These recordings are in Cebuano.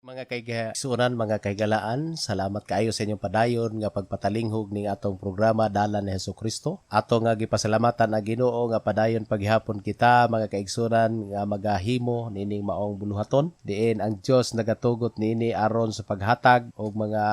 Mga kaigsuonan, mga kahigalaan, salamat kaayo sa inyong padayon nga pagpatalinghog ning atong programa Dalan ni Hesus Kristo. Ato nga gipasalamatan ang Ginoo nga padayon paghihapon kita, mga kaigsuonan, nga magahimo nining maong buluhaton. Diin ang Dios nagatugot niini aron sa paghatag og mga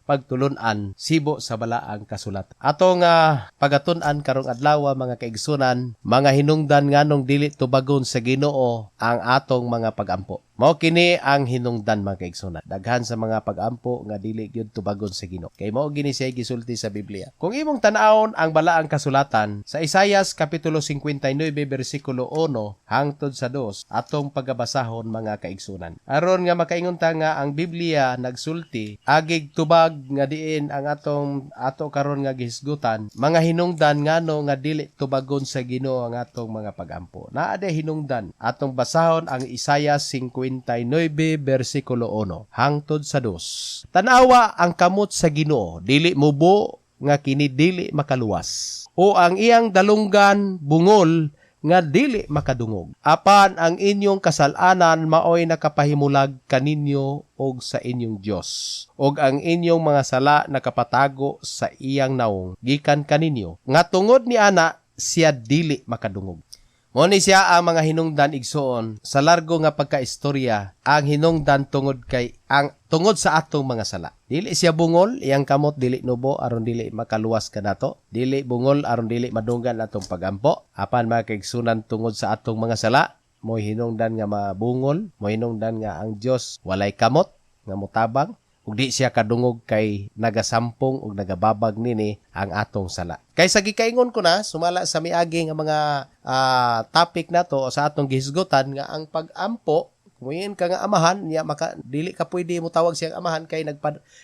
pagtulun-an sibo sa balaang kasulatan. Ato nga pagatun-an karong adlaw, mga kaigsuonan, mga hinungdan nganong dili tubagon sa Ginoo ang atong mga pagampo. Mao kini ang hinungdan, mga kaigsuonan. Daghan sa mga pagampo nga dili gyud tubagon sa Ginoo. Kay mao gini siya gisulti sa Biblia. Kung imong tan-awon ang balaang kasulatan sa Isayas kapitulo 59 bersikulo 1 hangtod sa 2, atong pagabasahon, mga kaigsuonan. Aron nga makaingon ta nga ang Biblia nagsulti agig tubag nga diin ang atong ato karon nga gihisgutan, mga hinungdan ngano nga dili tubagon sa Ginoo ang atong mga pagampo. Naa de hinungdan. Atong basahon ang Isayas 59 bersikulo 1 hangtod sa 2. Tanawa ang kamot sa Ginoo, dili mubo nga kini dili makaluwas. O ang iyang dalunggan bungol nga dili makadungog. Apan ang inyong kasalanan maoy nakapahimulag kaninyo og sa inyong Dios. Og ang inyong mga sala nakapatago sa iyang naong gikan kaninyo. Nga tungod ni ana siya dili makadungog. Mo ni siya ang mga hinungdan, igsoon, sa largo nga pagkaistorya, ang hinungdan tungod kay ang tungod sa atong mga sala. Dili siya bungol, iyang kamot dili nubo aron dili makaluwas kanato. Dili bungol aron dili madunggan atong pagampo. Apan, mga kaigsunan, tungod sa atong mga sala, mo hinungdan nga mabungol, mo hinungdan nga ang Dios walay kamot nga mutabang ug di siya kadungog kay nagasampong ug nagababag nini ang atong sala. Kay sa gikaingon ko na sumala sa miagi nga mga topic nato sa atong gihisgutan nga ang pag-ampo, kung ka nga amahan niya, maka dili ka pwede mo tawag siyang amahan kay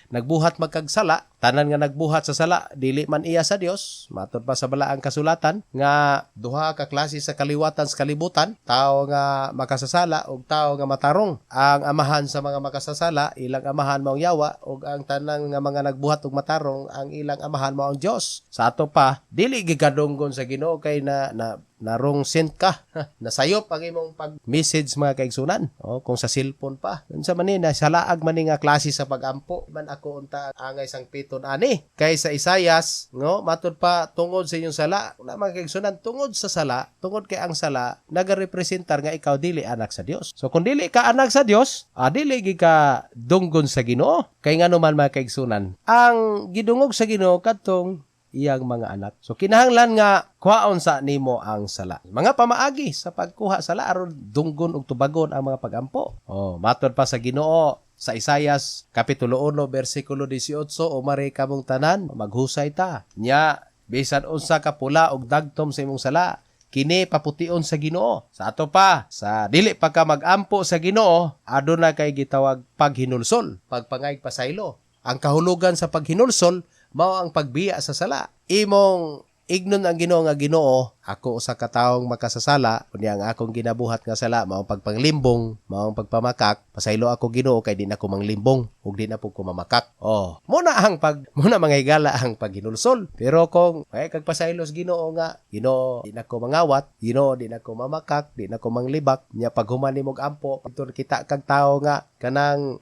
nagbuhat magkagsala. Tanan nga nagbuhat sa sala dili man iya sa Dios. Matod pa sa balaang kasulatan nga duha ka klase sa kaliwatan sa kalibutan: tao nga makasasala ug tao nga matarong. Ang amahan sa mga makasasala, ilang amahan maong yawa, ug ang tanan nga mga nagbuhat og matarong, ang ilang amahan mao ang Dios. Sa ato pa, dili gigadunggon sa Ginoo kay na na narong sent ka, nasayop ang imong pag message, mga kaigsunan. Oh, kung sa cellphone pa, unsa man ni, nasalaag man ni nga klase sa pagampo man ako unta angay sang piton ani. Kay sa Isayas, no, matud pa, tungod sa inyong sala na, mga kaigsunan, tungod sa sala, tungod kay ang sala nagarepresentar nga ikaw dili anak sa Dios. So kung dili ka anak sa Dios, dili gid ka dunggon sa Ginoo. Kay ngano man, mga kaigsunan, ang gidungog sa Ginoo kadtong iyang mga anak. So kinahanglan nga kuhaon sa nimo ang sala. Mga pamaagi sa pagkuha sala aron dunggon ug tubagon ang mga pagampo. Oh, matod pa sa Ginoo sa Isayas kapitulo 1 bersikulo 18, "Umari kamong tanan, maghusay ta. Nya bisan unsa ka pula og dagtom sa imong sala, kini papution sa Ginoo." Sa ato pa, sa dili pa ka magampo sa Ginoo, aduna kay gitawag paghinulsol, pagpangayg pasaylo. Ang kahulugan sa paghinulsol mao ang pagbiya sa sala. Imong ignon ang Ginoo nga, "Ginoo, ako usa ka taong makasasala, unya ang akong ginabuhat nga sala mao ang pagpanglimbong, mao ang pagpamakak. Pasaylo ako, Ginoo, kay di na ko manglimbong ug di na pud ko mamakak." Oh, muna, mga higala, ang paghinulsol. Pero kung ay kag pasaylo sa Ginoo nga, "Ginoo, di na ko mangawat, Ginoo, di na ko mamakak, di na ko manglibak," nya paghuman nimo og ampo, kita kag tawo nga kanang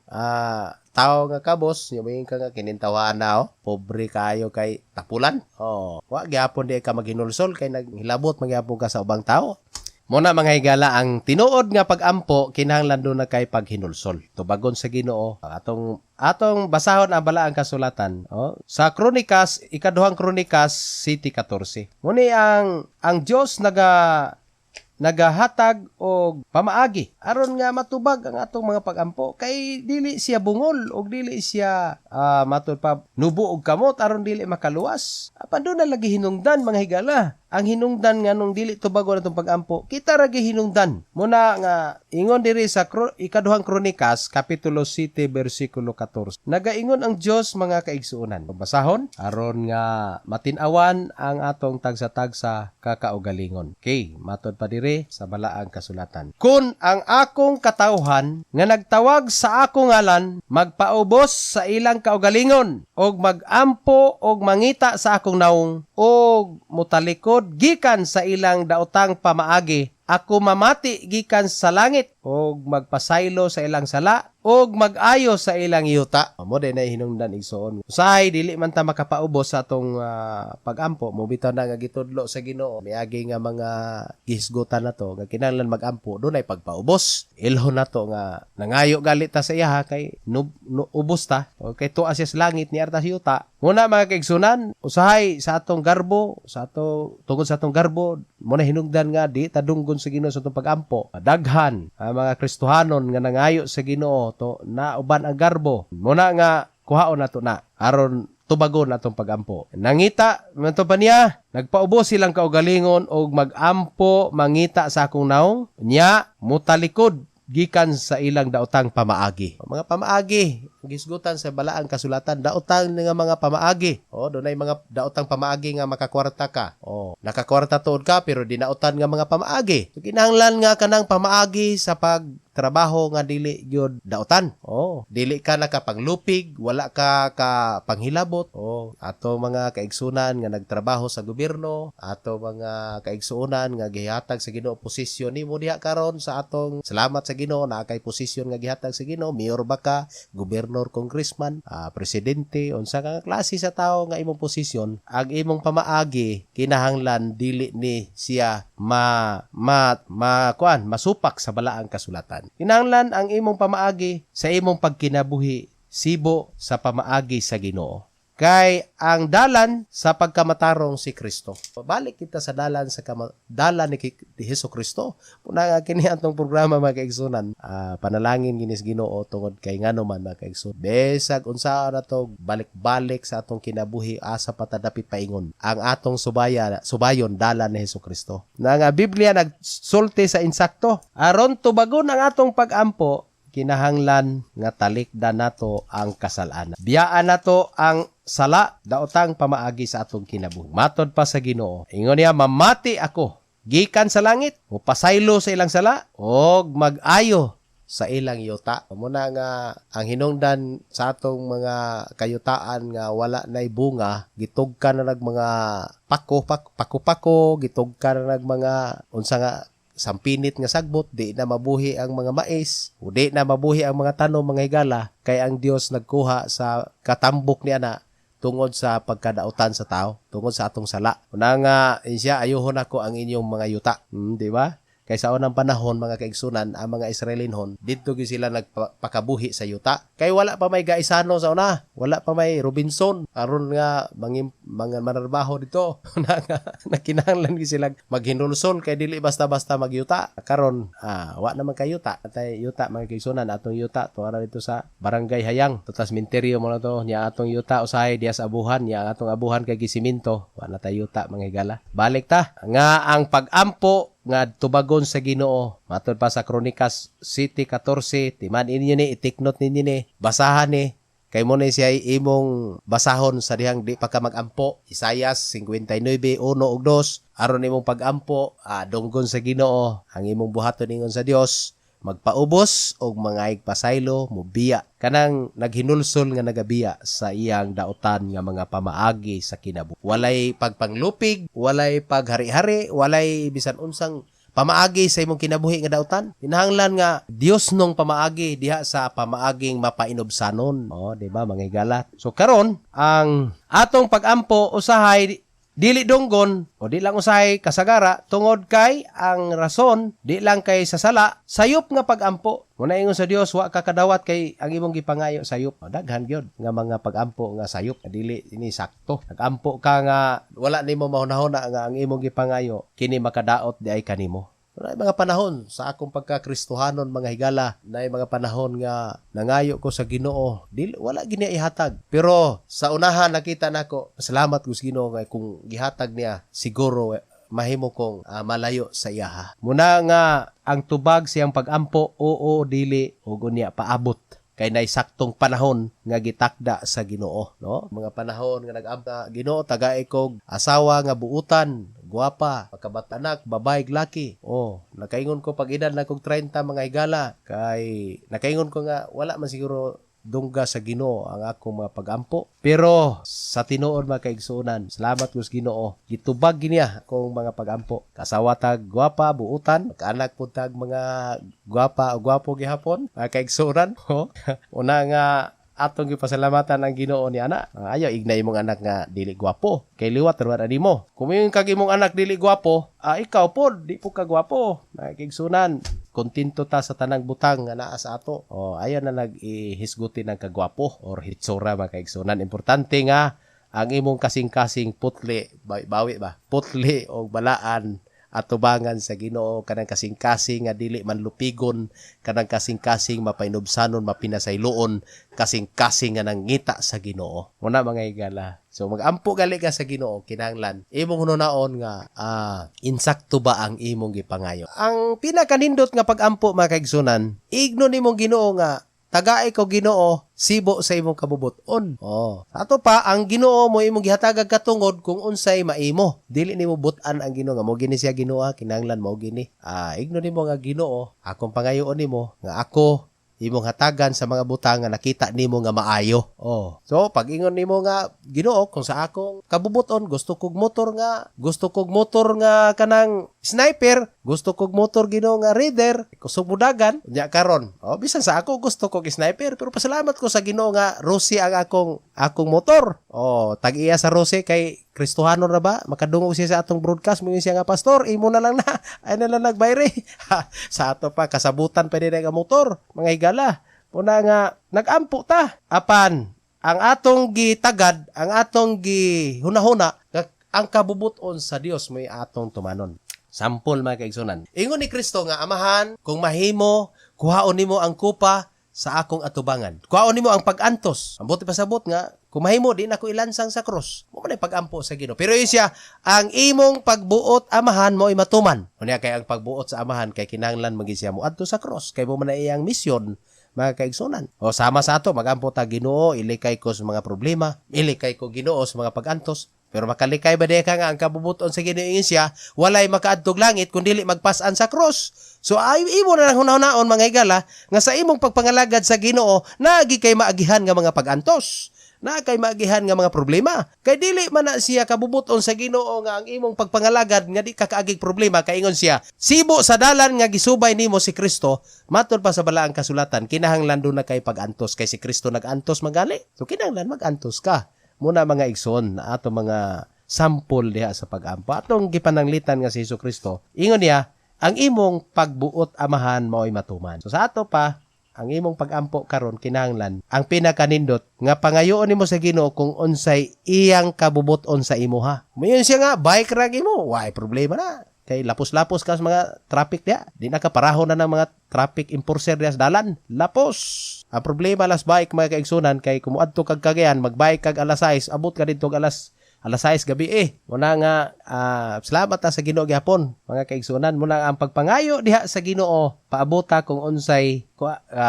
tao nga kabos, yung ka nga kinintawaan na, oh, pobre kayo kay tapulan. Oh, wa gyapon di ka maghinulsol kay naghilabot magyapon ka sa ubang tao. Muna, mga higala, ang tinuod nga pag-ampo kinahanglan duna kay paghinulsol. Tubagon sa Ginoo. Atong basahon ang balaang kasulatan, oh, sa Kronikas, Ikaduhang Kronikas 7:14. Muni ang Dios nagahatag og pamaagi aron nga matubag ang atong mga pagampo kay dili siya bungol og dili siya matud pa nubo og kamot aron dili makaluwas. Apan duna lagi hinungdan, mga higala. Ang hinungdan nga nung dili tubagon atong pagampo, kita ra hinungdan muna nga ingon diri sa Ikaduhang Kronikas kapitulo 7 bersikulo 14. Nagaingon ang Dios, mga kaigsuonan. Basahon aron nga matin-awan ang atong tagsa-tagsa kakaugalingon. Okay, matod pa diri sa balaang kasulatan, "Kun ang akong katawhan nga nagtawag sa akong ngalan magpaubos sa ilang kaugalingon og magampo og mangita sa akong naong og mutalikod gikan sa ilang daotang pamaagi, Ako mamati gikan sa langit og magpasaylo sa ilang sala og mag-ayo sa ilang yuta. Mo din ay hinungdan, igsoon. Usahay dili man ta makapaubos sa atong pagampo, mo bitaw na nga gitudlo sa Ginoo miagi nga mga gihisgutan nato nga kinahanglan magampo dunay pagpaubos. Ilhon nato nga nangayo gali ta sa iyaha kay no, no, ubos ta. Okay, tuwa siya sa langit ni arta sa yuta. Muna, mga kaigsunan, usahay sa atong garbo, sa ato tungod sa atong garbo, mo na hinungdan nga di ta dunggon sa Ginoo sa atong pagampo. Daghan ang mga Kristohanon nga nangayo sa Ginoo to na uban ang garbo. Muna nga kuhaon nato na aron tubagon atong pagampo. Nangita man to pa niya, nagpaubos silang kaugalingon og magampo mangita sa akong naong, nya mutalikod gikan sa ilang daotang pamaagi. Mga pamaagi, gisgutan sa balaang kasulatan, daotang nga mga pamaagi. Oh, dunay mga daotang pamaagi nga makakwarta ka. Oh, nakakwarta tuod ka pero dinautan nga mga pamaagi. So, kinahanglan nga kanang pamaagi sa pagtrabaho nga dili gyud daotan. Oh, dili ka nakapanglupig, wala ka ka panghilabot. Oh, ato mga kaigsunan nga nagtrabaho sa gobyerno, ato mga kaigsuonan nga gihatag sa Ginoo posisyon nimo diha karon sa atong, salamat sa Ginoo naa kay posisyon nga gihatag sa Ginoo, mayor ba ka, gobernador, congressman, presidente, unsa ka nga klase sa tawo nga imong posisyon, ang imong pamaagi kinahanglan dili ni siya ma ma ma kuan masupak sa balaang kasulatan. Kinahanglan ang imong pamaagi sa imong pagkinabuhi sibo sa pamaagi sa Ginoo. Kay ang dalan sa pagkamatarong si Kristo. Balik kita sa dalan sa dalan ni Hesus Kristo. Puna nga kini atong programa, mga kaigsunan. Panalangin ginis Ginoo tungod kay ngano man, mga kaigsunan. Besag unsa na to balik-balik sa atong kinabuhi, asa pa ta dapit paingon. Ang atong subayon dalan ni Hesus Kristo. Na nga Biblia nagsulti sa insakto. Aron tubagon ang atong pagampo, kinahanglan nga talikdan nato ang kasalanan. Biyaan nato ang sala, daotang pamaagi sa atong kinabuhi. Matod pa sa Ginoo, ingon niya, "Mamati ako gikan sa langit, mupasaylo sa ilang sala og mag-ayo sa ilang yuta." Muna nga ang hinungdan sa atong mga kayutaan nga wala nay bunga, gitugka na nag mga pako, pako-pako, gitugka na nag mga unsa nga sampinit nga sagbot, di na mabuhi ang mga mais, o di na mabuhi ang mga tanom, mga higala, kay ang Dios nagkuha sa katambok niya na tungod sa pagkadautan sa tao, tungod sa atong sala. Una nga, siya, "Ayuhon ako ang inyong mga yuta." Di ba? Kay sa unang panahon, mga kaigsunan, ang mga Israelinhon, didto gyud sila nagpakabuhi sa yuta. Kay wala pa may Gaisano sa una, wala pa may Robinson aron nga mangim, mga manarbaho dito. Na nga nakinahanglan gyud sila maghinulsol kay dili basta-basta magyuta. Karon, wa naman kay yuta. Atay yuta, mga kaigsunan, atong yuta to ara dito sa Barangay Hayang. Tutas minteryo mo na to, nya atong yuta usahay diya sa abuhan, nya ang atong abuhan kay gisiminto. Wa na tay yuta, mga higala. Balik ta nga ang pag-ampo nga tubagon sa Ginoo. Matod pa sa Kronikas 7:14, timan inyo ni, i-take note ninyo ni, basahan ni kay mo ni siya imong basahon sa dihang di pa ka magampo. Isayas 59:1 ug 2, aron imong pagampo dunggon sa Ginoo, ang imong buhaton ingon sa Dios, magpaubos og mga pasaylo, mubiya kanang naghinulsol nga nagabiya sa iyang daotan nga mga pamaagi sa kinabuhi. Walay pagpanglupig, walay paghari-hari, walay bisan unsang pamaagi sa imong kinabuhi nga dautan. Kinahanglan nga Dios nung pamaagi diha sa pamaaging mapainubsanon. Oh, di ba, mga higala? So karon ang atong pagampo usahay dili dunggon o di lang usahay kasagara tungod kay ang rason di lang kay sa sala, sayop nga pagampo. Muna ingon sa Dios, wa ka kadawat kay ang imong gipangayo sayop. O, daghan gyud nga mga pagampo nga sayop, dili ini sakto. Nagampo ka nga wala nimo mahunahuna nga ang imong gipangayo kini makadaot di ay kanimo. Naay mga panahon sa akong pagka-Kristohanon, mga higala, naay mga panahon nga nangayo ko sa Ginoo, dili wala gini ihatag. Pero sa unahan nakita nako, salamat ko sa Ginoo nga kung gihatag niya siguro mahimo kong malayo sa iyaha. Muna nga ang tubag siyang pagampo, oo, dili ug unya paabot kay nay saktong panahon nga gitakda sa Ginoo, no? Mga panahon nga nag-ampo, "Ginoo, tagai kog asawa nga buutan, gwapa, pagkabatanak, babae, laki." Oh, nakaingon ko pag edad na kog 30, mga higala, kay nakaingon ko nga wala man siguro Dungga sa Ginoo ang akong mga pagampo. Pero sa tinuod, mga kaigsuonan, salamat ko sa Ginoo. Gitubag niya akong mga pagampo. Kasawa tag gwapa, buutan, kaanak pud tag mga gwapa o gwapo gihapon, mga kaigsuonan. Una nga atong gipasalamatan ang Ginoo ni ana. Ayaw igna imong anak nga dili gwapo. Kay liwat ra nimo. Kung moingon kag imong anak dili gwapo, ikaw pod di po ka gwapo. Mga kaigsuonan, kontento ta sa tanang butang nga naa sa ato. Oh, ayaw na nag-ihisgutin ng kagwapo or hitsura, mga kaigsunan. Importante nga ang imong kasing-kasing putli, bawi ba? Putli o balaan atubangan sa Ginoo, kanang kasing-kasing nga dili man lupigon, kanang kasing-kasing mapainubsanon, mapinasayloon, kasing-kasing nga nangita sa Ginoo. Muna, mga higala. So magampo gali ka sa Ginoo, kinahanglan imong hunaon nga insakto ba ang imong gipangayo. Ang pinakanindot nga pagampo, mga kaigsunan, igno nimong Ginoo nga tagai ko, Ginoo, sibo sa imong kabubuton. Oh. Ato pa ang Ginoo mo imong gihatagag katungod kung unsay maimo. Dili nimo butan ang Ginoo nga mo gini siya Ginoo, kinahanglan mo gini. Igno nimo nga, "Ginoo, akong pangayoon nimo nga ako imong hatagan sa mga butang nga nakita nimo nga maayo." Oh. So pag ingon nimo nga, "Ginoo, kung sa akong kabubuton gusto kog motor nga kanang sniper, gusto kog motor, Ginoo, nga raider, kusog mudagan." Nya karon, oh, bisan sa ako gusto kog sniper, pero pasalamat ko sa Ginoo nga Rossi ang akong motor. Oh, tag-iya sa Rossi kay Kristohano na ba? Makadungog siya sa atong broadcast, mo siya nga, "Pastor, imo na lang na." Ay na lang nagbayre. Sa ato pa kasabutan pa din nga motor, mga higala. Una nga nagampo ta. Apan ang atong gitagad, ang atong gihunahuna, nga ang kabubuton sa Dios may atong tumanon. Sample, mga kaigsunan. Ingon ni Kristo nga, "Amahan, kung mahimo, kuhaon nimo ang kupa sa akong atubangan. Kuhaon nimo ang pag-antos." Ang buti pasabot nga, kung mahimo, di na ko ilansang sa krus. Mo man pag-ampo sa Ginoo. Pero yun siya, "Ang imong pagbuot, Amahan, mo ay matuman." Unya kay ang pagbuot sa Amahan kay kinahanglan magi siya mo adto sa krus. Kay mo man na iyang misyon, mga kaigsunan. O sama sa ato, magampo ta, "Ginoo, ilikay ko sa mga problema, ilikay ko, Ginoo, sa mga pag-antos." Pero makalikay ba di ka nga ang kabubuton sa Ginoo siya, walay makaadtog langit kun dili magpasan sa krus? So ay imo na lang hunahunaon, mga higala, nga sa imong pagpangalagad sa Ginoo, naagi kay maagihan nga mga pag-antos, na kay maagihan nga mga problema. Kay dili man na siya kabubuton sa Ginoo nga ang imong pagpangalagad nga di ka kaagig problema, kay ingon siya, sibo sa dalan nga gisubay nimo si Kristo, matod pa sa balaang kasulatan, kinahanglan do na kay pag-antos kay si Kristo nag-antos magali. So kinahanglan mag-antos ka. Muna, mga igsoon, ato mga sampol diha sa pag-ampo. Atong gipananglitan nga si Hesus Kristo, ingon niya, "Ang imong pagbuot, Amahan, mao'y matuman." So sa ato pa, ang imong pagampo karon kinahanglan ang pinakanindot nga pangayoon nimo sa Ginoo kung unsay iyang kabubuton sa imuha. Muingon siya nga bike ra imo, way problema na. Kay lapos-lapos ka sa mga traffic diya. Di na ka paraho na ng mga traffic enforcer diya sa dalan. Lapos. Ang problema las bike, mga kaigsunan, kay kung muadto kag Cagayan, magbike kag alas 6, abot ka didto alas 6 gabi eh. Muna nga salamat ta sa Ginoo gihapon, mga kaigsunan. Muna ang pagpangayo diha sa Ginoo, paabota kung unsay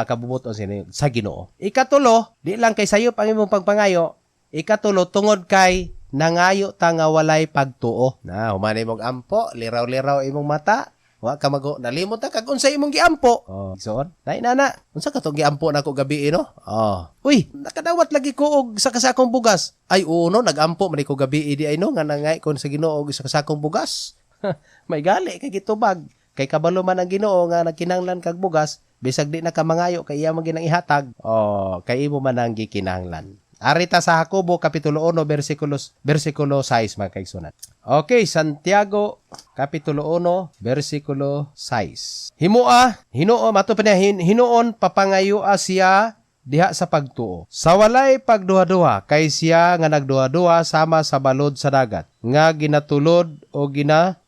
kabubuton sa Ginoo. Ikatulo, di lang kay sayop ang imong pagpangayo. Ikatulo, tungod kay nangayo ta nga walay pagtuo. Na human imong ampo, liraw-liraw imong mata. Wa ka mago nalimot ta kag unsa imong giampo. Oh, igsoon. Dai na na. Unsa ka tong giampo nako gabi no? Oh. Uy, nakadawat lagi ko og sa kasakong bugas. Ay oo no, nagampo man ko gabi di ay no nga nangay kon sa Ginoo og sa kasakong bugas. May gali kay gitubag. Kay kabalo man ang Ginoo nga nagkinahanglan kag bugas, bisag di na ka mangayo kay iya man ginang ihatag. Oh, kay imo man ang gikinahanglan. Arita sa Jacobo kapitulo 1 versikulo 6, mga kaigsunan. Okay, Santiago kapitulo 1 versikulo 6. Himoa, hinuo mato pa niya hinuon papangayua siya diha sa pagtuo. Sa walay pagduha-duha, kay siya nga nagduha-duha sama sa balod sa dagat nga ginatulod o gina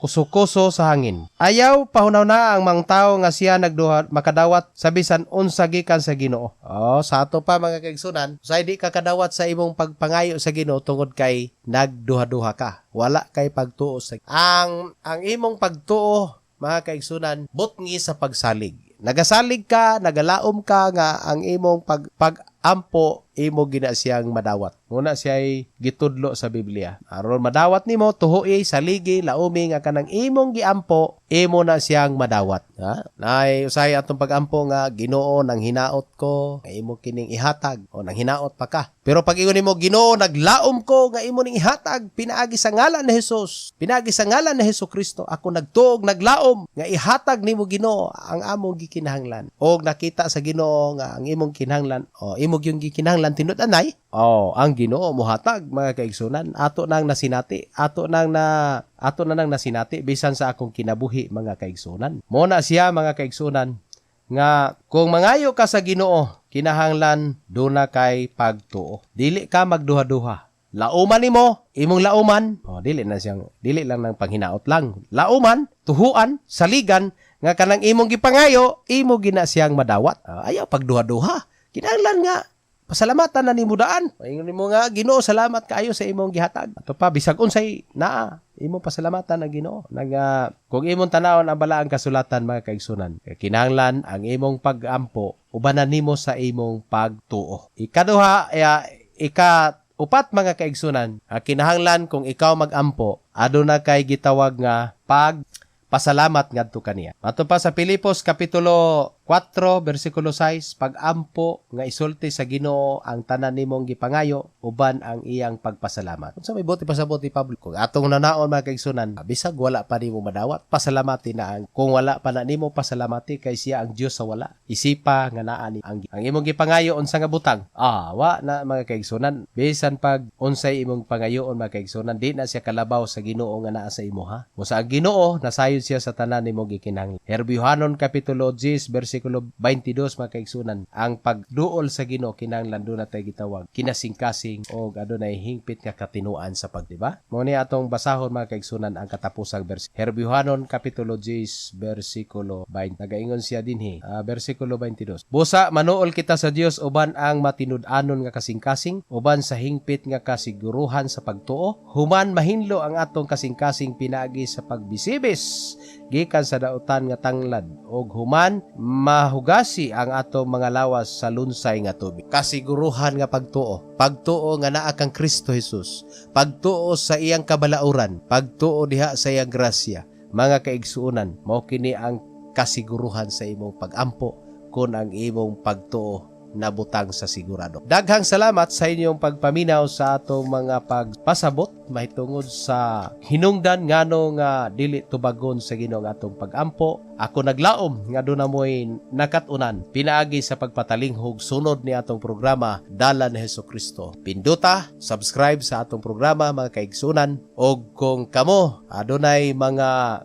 kuso-kuso sa hangin. Ayaw pahunaw na ang mga tao nga siya nagduha makadawat sa bisan unsa gikan sa Ginoo. Oh, sa ato pa, mga kaigsunan, sa di ka kadawat sa imong pagpangayo sa Ginoo tungod kay nagduha-duha ka. Wala kay pagtuo sa ang imong pagtuo, mga kaigsunan, butngi sa pagsalig. Nagasalig ka, nagalaom ka nga ang imong pagampo imo gina siyang madawat. Muna siya'y gitudlo sa Biblia. Aron madawat nimo, tuhui, saligi, laumi nga kanang imong giampo, imo na siyang madawat. Ha? Nay usay atong pagampo nga, "Ginoo, nang hinaot ko nga imo kining ihatag," o nang hinaot pa ka. Pero pag ingon nimo, "Ginoo, naglaom ko nga imo ning ihatag pinaagi sa ngalan ni Jesus. Pinaagi sa ngalan ni Hesus Kristo, ako nagtuog, naglaom nga ihatag nimo, Ginoo, ang among gikinahanglan." Og nakita sa Ginoo nga ang imong kinahanglan o imo yung gikinahanglan tinud-anay, oh, ang Ginoo mohatag, mga kaigsunan. Ato nang nasinati, ato na nang nasinati bisan sa akong kinabuhi, mga kaigsunan. Mo na siya, mga kaigsunan, nga kung mangayo ka sa Ginoo, kinahanglan duna kay pagtuo. Dili ka magduha-duha. Lauman nimo, imong lauman, oh, dili na siyang dili lang ng panghinaot lang. Lauman, tuhuan, saligan nga kanang imong gipangayo, imo gina siyang madawat. Ah, ayaw pagduha-duha. Kinahanglan nga pasalamatan na nimo daan. Ingon nimo nga, "Ginoo, salamat kaayo sa imong gihatag." Ato pa bisag unsay naa, imong pasalamatan ang Ginoo. Naga kung imong tanawon ang balaang kasulatan, mga kaigsunan, kinahanglan ang imong pagampo ubanan nimo sa imong pagtuo. Ikaduha, ika upat, mga kaigsunan, kinahanglan kung ikaw magampo, aduna kay gitawag nga pag pasalamat ngadto kaniya. Ato pa sa Pilipos kapitulo 4 bersikulo 6, pagampo nga isulti sa Ginoo ang tanan nimong gipangayo uban ang iyang pagpasalamat. Unsa may buot pasabot ni Pablo? Kung atong nanaon, mga kaigsunan, bisag wala pa nimo madawat, pasalamati na ang kung wala pa na nimo, pasalamati kay siya ang Dios sa wala. Isipa nga naa ni ang imong gipangayo unsa nga butang. Ah, wa na, mga kaigsunan. Bisan pag unsay imong pangayoon, mga kaigsunan, di na siya kalabaw sa Ginoo nga naa sa imo ha. Busa ang Ginoo nasayod siya sa tanan nimong gikinahanglan. Herbyohanon kapitulo 10 bersikulo 22, mga kaigsunan, ang pagduol sa Ginoo kinahanglan duna tay gitawag kinasingkasing o adunay hingpit nga katinuan sa pag, di ba? Mo ni atong basahon, mga kaigsunan, ang katapusang bersikulo. Herbyohanon kapitulo 10 bersikulo 20. Nagaingon siya dinhi, bersikulo 22. Busa manuol kita sa Dios uban ang matinud-anon nga kasingkasing, uban sa hingpit nga kasiguruhan sa pagtuo, human mahinlo ang atong kasingkasing pinaagi sa pagbisibis gikan sa dautan nga tanglad ug human mahugasi ang atong mga lawas sa lunsay nga tubig. Kasiguruhan nga pagtuo. Pagtuo nga naa kang Kristo Jesus. Pagtuo sa iyang kabalauran, pagtuo diha sa iyang grasya. Mga kaigsuonan, mao kini ang kasiguruhan sa imong pagampo kung ang imong pagtuo nabutang sa sigurado. Daghang salamat sa inyong pagpaminaw sa atong mga pagpasabot mahitungod sa hinungdan ngano nga dili tubagon sa Ginoo ang atong pagampo. Ako naglaom nga duna mo'y nakat-unan pinaagi sa pagpatalinghog sunod ni atong programa Dalan ni Hesus Kristo. Pinduta subscribe sa atong programa, mga kaigsunan, og kung kamo adunay mga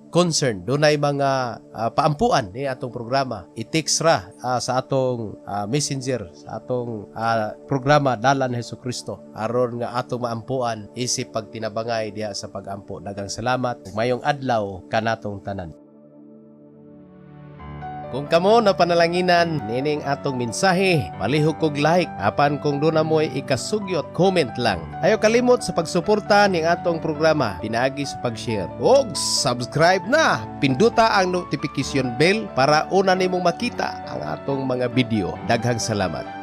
concern, dunay mga paampuan ni atong programa, i-text ra sa atong messenger sa atong programa Dalan ni Hesus Kristo aron nga atong maampuan isip pagtinabangay diha sa pagampo. Daghang salamat ug mayong adlaw kanatong tanan. Kung kamo na panalanginan nining atong mensahe, palihog kog like. Apan kung duna mo'y ikasugyot, comment lang. Ayaw kalimot sa pagsuporta ning atong programa pinaagi sa pag-share. Og subscribe na. Pinduta ang notification bell para una nimong makita ang atong mga video. Daghang salamat.